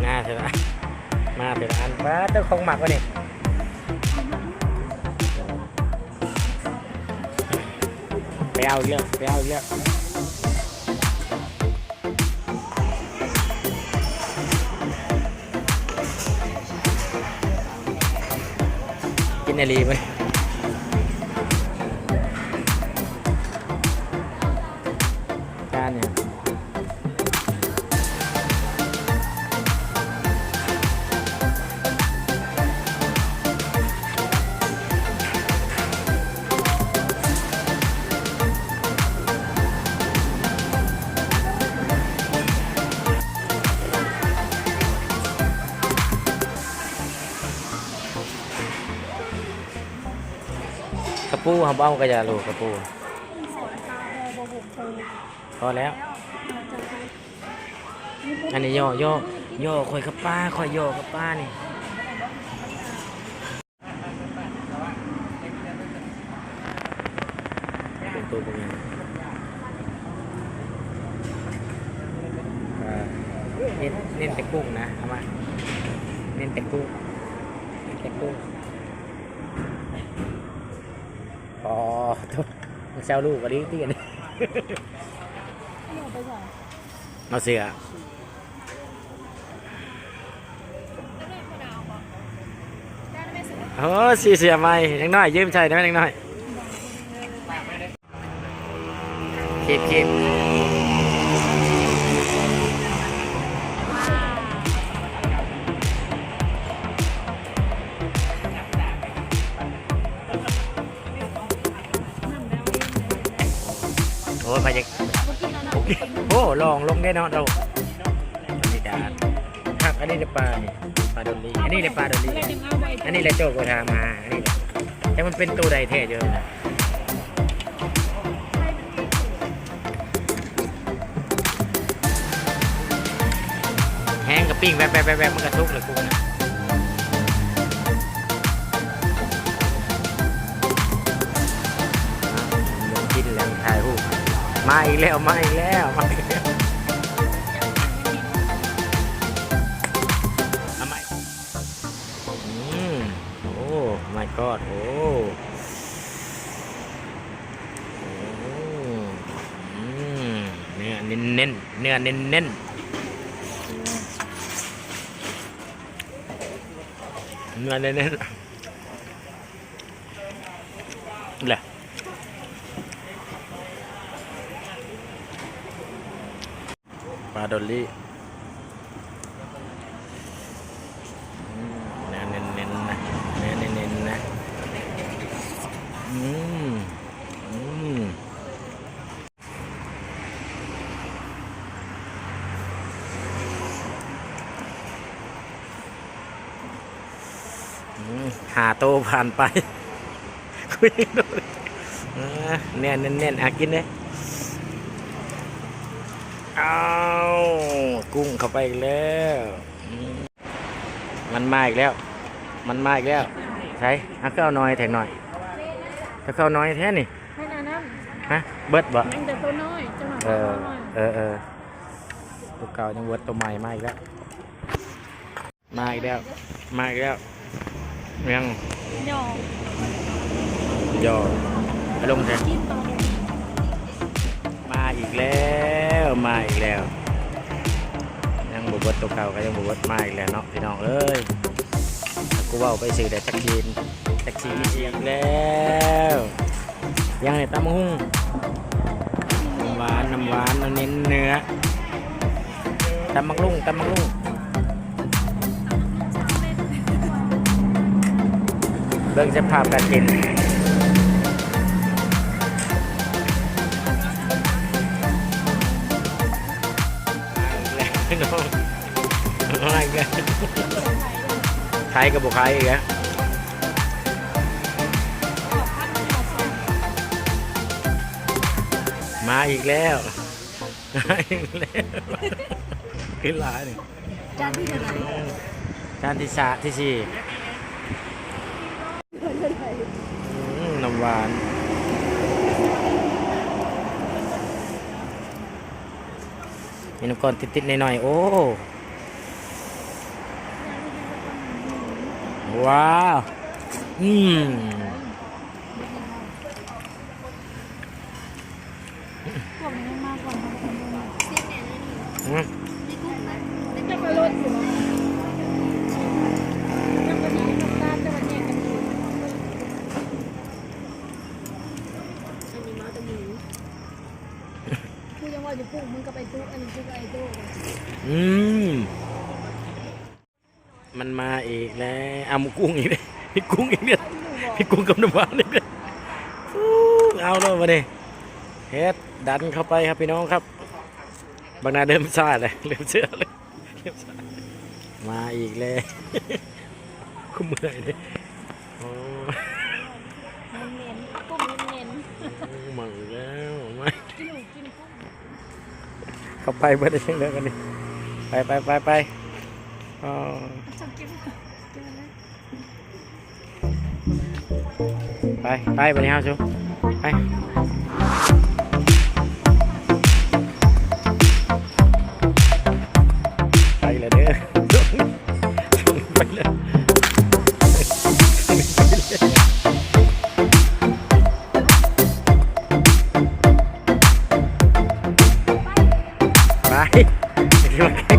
ມາເທື່ອລະ ມາເທື່ອລະອັນ ປາດເຕີ ຂອງມັກວະນີ້ ໄປເອົາອີກແລ້ວ ໄປເອົາອີກແລ້ວ. ກິນອີ່ຫຼີເວີຍ ຈານຫຍັງ? ກະປູເຮົາບໍ່ເອົາກະຢ່າລູກ ກະປູ ພໍແລ້ວ. ອັນນີ້ຍໍ້ ຍໍ້ ຍໍ້ຂ້ອຍກັບປ້າ ຂ້ອຍຍໍ້ກັບປ້ານີ້ ເປັນໂຕບໍ່ແມ່ນ ເອີ ເນັ້ນ ເນັ້ນແຕ່ກຸ້ງນະ ເອົາມາ ເນັ້ນແຕ່ກຸ້ງ ເນັ້ນແຕ່ກຸ້ງ. ອໍ ໂທ້ ເຈົ້າລູກກະດີຕິອັນນີ້ ເອົາເສື້ອ ໂອ້ ຊື້ເສື້ອໃໝ່ ເດັກນ້ອຍຢືມໃຊ້ໄດ້ໄໝ ເດັກນ້ອຍ? ເກັບ ເກັບ ໂອ້ຍ ໃຜຢາກ ໂອ້ ລອງລົງເດ້ເນາະ ເຈົ້າ ອັນນີ້ກະຄັກ ອັນນີ້ແຫຼະປານີ້ ປາດົນລີ ອັນນີ້ແຫຼະປາດົນລີ ອັນນີ້ແຫຼະໂຈກກວ່າຖາມຫາ ອັນນີ້ແຫຼະ ແຕ່ມັນເປັນໂຕໃດແທ້ຢູ່ຫັ້ນນະ. ແຮງກະປີ້ງແວບໆໆ ມັນກະສຸກແລ້ວກຸ້ງນະ ກິນແລ້ວຖ່າຍຮູບ ມາອີກແລ້ວ ມາອີກແລ້ວ ມາອີກແລ້ວ ເອົາໃໝ່. ອືມ ໂອ້ my god ໂອ້ ໂອ້ ອືມ ເນື້ອເນັ້ນໆ ເນື້ອເນັ້ນໆ ເນື້ອເນັ້ນໆ ແຫຼະ. ປາດົນລີ້ ອືມ ເນື້ອເນັ້ນໆ ນະ ເນື້ອເນັ້ນໆ ນະ ອືມ ອືມ. ອືມ ຫ້າໂຕຜ່ານໄປ ເອີ ເນື້ອແໜ້ນໆ ອາ ກິນເດ້ ອ້າວ ກຸ້ງເຂົ້າໄປອີກແລ້ວ ອືມ ມັນມາອີກແລ້ວ ມັນມາອີກແລ້ວ ໃສ ເອົາ ຄືເອົາໜ້ອຍແທ້ໜ້ອຍ ຄືເອົາໜ້ອຍແທ້ນີ້ ໃຫ້ນານຳ ຮະ ເບິດບໍ່ ຍັງແຕ່ໂຕນ້ອຍ ເອີ ເອີ ເອີ ໂຕເກົ່າຍັງເບິດ ໂຕໃໝ່ມາອີກແລ້ວ. ມາອີກແລ້ວ ມາອີກແລ້ວ ຍັງ ຫຍໍ້ ຫຍໍ້ ອາລົມແທ້ ມາອີກແລ້ວ ມາອີກແລ້ວ ຍັງບໍ່ເບິດ ໂຕເກົ່າກະຍັງບໍ່ເບິດ ມາອີກແລ້ວເນາະ ພີ່ນ້ອງເອີຍ ກູເວົ້າໄປຊື່ແຫຼະ ຈັກຊິ ຈັກຊິອີກແລ້ວ. ຫຍັງນີ້ ຕຳບັກຫຸ່ງ ນ້ຳຫວານ ນ້ຳຫວານ ເນັ້ນເນື້ອ ຕຳບັກຫຸ່ງ ຕຳບັກຫຸ່ງ ເບິ່ງສະພາບການກິນ ມາອີກແລ້ວ ມາອີກແລ້ວ ຂາຍກະບໍ່ຂາຍອີກແລ້ວ. ມາອີກແລ້ວ ມາອີກແລ້ວ ຄືຫຼາຍນີ້ ຈານທີເທົ່າໃດ? ຈານທີສາມ ທີສີ່ ອືມ ນ້ຳຫວານ. ມີນ້ຳກ້ອນຕິດໆໜ້ອຍໆ. ໂອ້ ວ້າວ ອືມ ພວກນີ້ມັນມາກ່ອນເຮົາກໍບໍ່ຮູ້. ອືມ ອັນນີ້ມາແຕ່ໝູ. ກູຍັງວ່າຢູ່ປຸກ ມຶງກໍໄປປຸກ ອັນນີ້ປຸກໄອ້ໂຕ. ອືມ ມັນມາອີກແລ້ວ. ອ້າວ ໝູກຸ້ງອີກແລ້ວ ມີກຸ້ງອີກແລ້ວ ມີກຸ້ງກັບນ້ຳຫວານອີກແລ້ວ. ຟູ້ ເອົາແລ້ວບັດນີ້ ເຮັດ ດັນເຂົ້າໄປຄັບພີ່ນ້ອງຄັບ. ບັກນາເລີ່ມຊ້າແລ້ວ ເລີ່ມເຊື່ອແລ້ວ ມາອີກແລ້ວ. ກູເມື່ອຍເດ້. ໂອ້ ມັນເໝັນ ກຸ້ງມັນເໝັນ. ມາອີກແລ້ວ ມາ ກິນ ກິນກຸ້ງ. ເຂົ້າໄປເບິດໄດ້ຈັ່ງໃດບັດນີ້. ໄປ ໄປ ໄປ ໄປ. ອໍ ເກັບ ເກັບໄວ້ເລີຍ. ໄປ ໄປ ບັດນີ້ເຮົາຊຸ ໄປ ໄປແລ້ວເດີ ໄປແລ້ວ ໄປ.